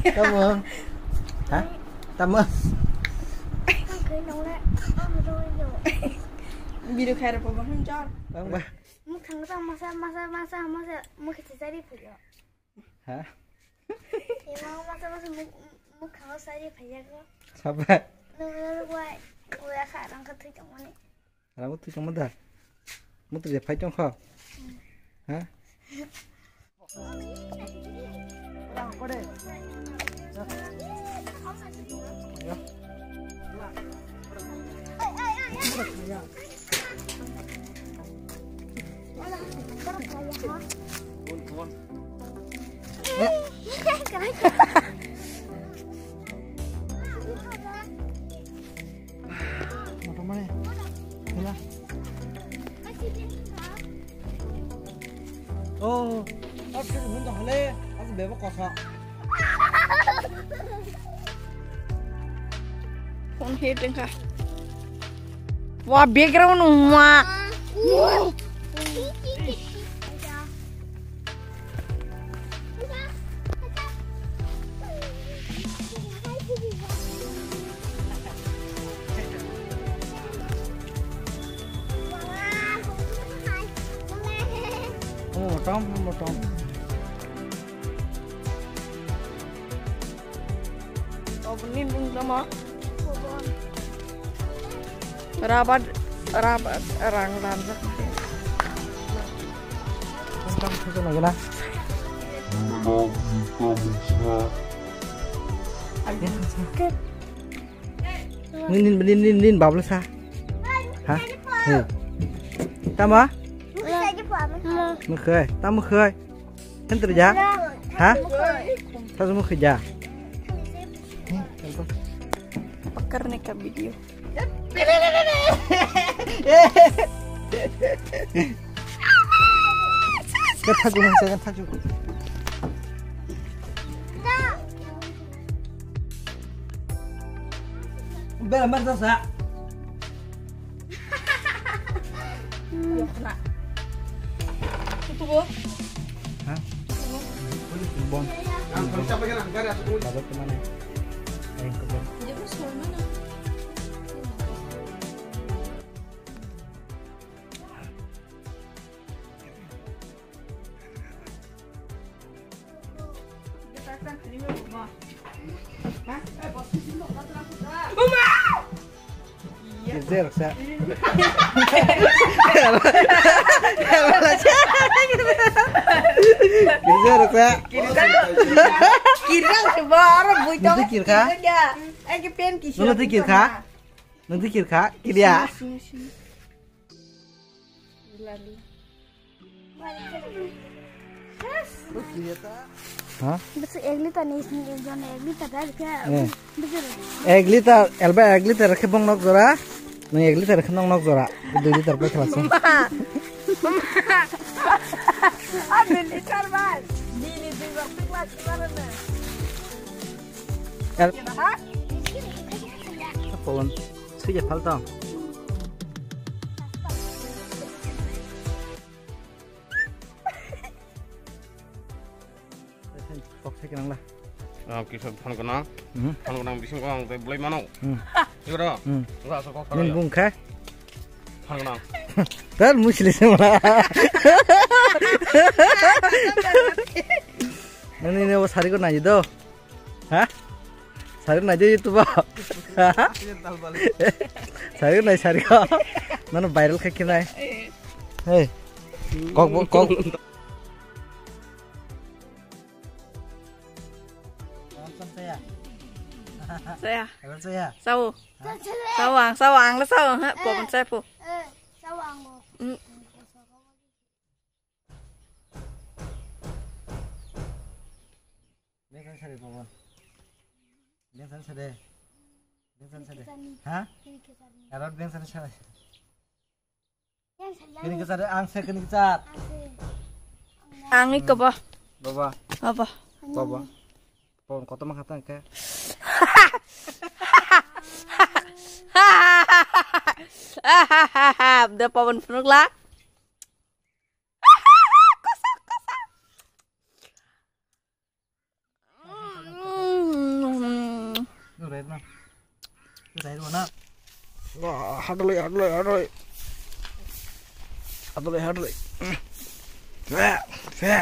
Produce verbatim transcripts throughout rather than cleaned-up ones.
Tamo. Ha? Tamo. Video khair po baham jar. Bang ba. Mukhang ta masa, masa, masa, masa, mukhe chari phuyo. Ha? Ema masa, masa, muk-, mukhang chari phuyo ko. Saba. Nung, nung, wai, wai, kha, rang kha thui tongmani. Rang kha thui tongma da? Mutri je phai tong kho? Ha? Motomani. Hila. Oh, oh, sini mun dah le. Aku bebek kosong. Phone he tengka. Wah, background wah. Motom, motom. Oboni bung tamo. Rabat, rabat, rang ranjak. Tentang itu lagi lah. Nin, nin, nin, nin, babla sa. Ha? He. Tamo? Mukhe, tamo mukhe. Hentri ja? Ha? Tasu mukhe ja. Pakar ne ka video. Ka thagu, ka thagu. Bela mar sa. Tutup, Bu. Hah? Bon. Dapat kemana? Yang ke bon. Girja roksa. Girja roksa. Kirja se ba aro bui to. Nung twi kirkha? Ai ke pen ki. Nung twi kirkha? Nung twi kirkha? Kirya. Ha? Bese ek liter ni sini ek jon ek liter da kya? Eh. Ek liter, elba ek liter khe bong nok jora. Nung ek liter khe nong nok jora. Dui liter pai khalasing. Ma. Ma. Abi liter bai. Dini dui bar tikla tikla na. El. Ha? Polon. Sui je phalto. Kok sai kenang la. Ah, kisa phone kana. Hmm. Phone kana bising ko ang tai belai mano. Hmm. Yoro. Hmm. Enggak so kok. Nin bung kha. Phone kana. Tar musli se mala. Nani ne sari ko nai do. Ha? Sari nai je YouTube. Sari nai sari ko. Nano viral khai khe nai. Hey. Kok bo, kok. Saya. Saya. Saya. Sao. Sao ang, sao ang, sao ang, ha, po, saya po. Sao ang mo. Mm. Bengsan sade, Pawan. Bengsan sade. Bengsan sade. Ha? Erot bengsan sade. Kini kesade, ang se kini kesat. Ang ikko bo. Baba. Apa? Baba. Pawan koto ma khatang ke. Da Pawan phunuk la. Rai rw na. Hadloi, hadloi, hadloi. Hadloi, hadloi. Fe, fe.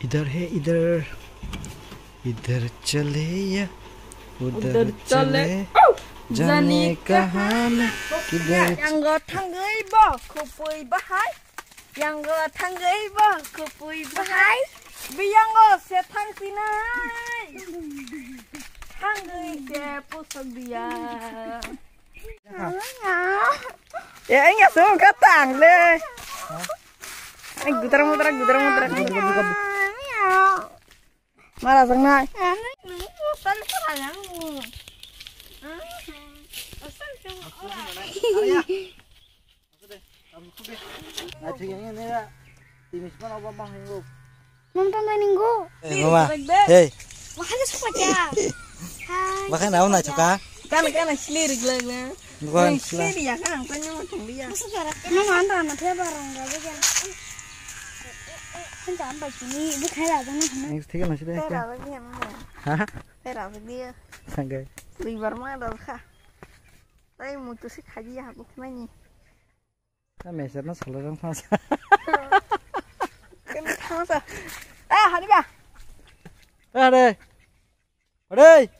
इधर है इधर, इधर चले या उधर चले, जाने कहाँ न किधर। Yango thangwi bo khupui bahai. Yango thangwi bo khupui bahai. Biyango se thangsinai. Thangwi se pusok diya. Ya, ya, so katang le. Ai, gudra mudra, gudra mudra. Mara sangnai. Mama, hey. Makanya suka ya. Makanya naon na suka. Kana kana slir glagna. Bukan slir ya kan, kan yang macam dia. Mama anda anak saya barang gawe ya. Kan sampai sini, bukan lah sana. Next tiga masih deh. Saya rawa dia mana? Hah? Saya rawa dia. Sanggai. Libar mana dah? Tapi mutu sih kaji ya, bukan ini. Ta meser no solo rang thangsa. Kami thangsa. Ah, hari ba. Are. Are.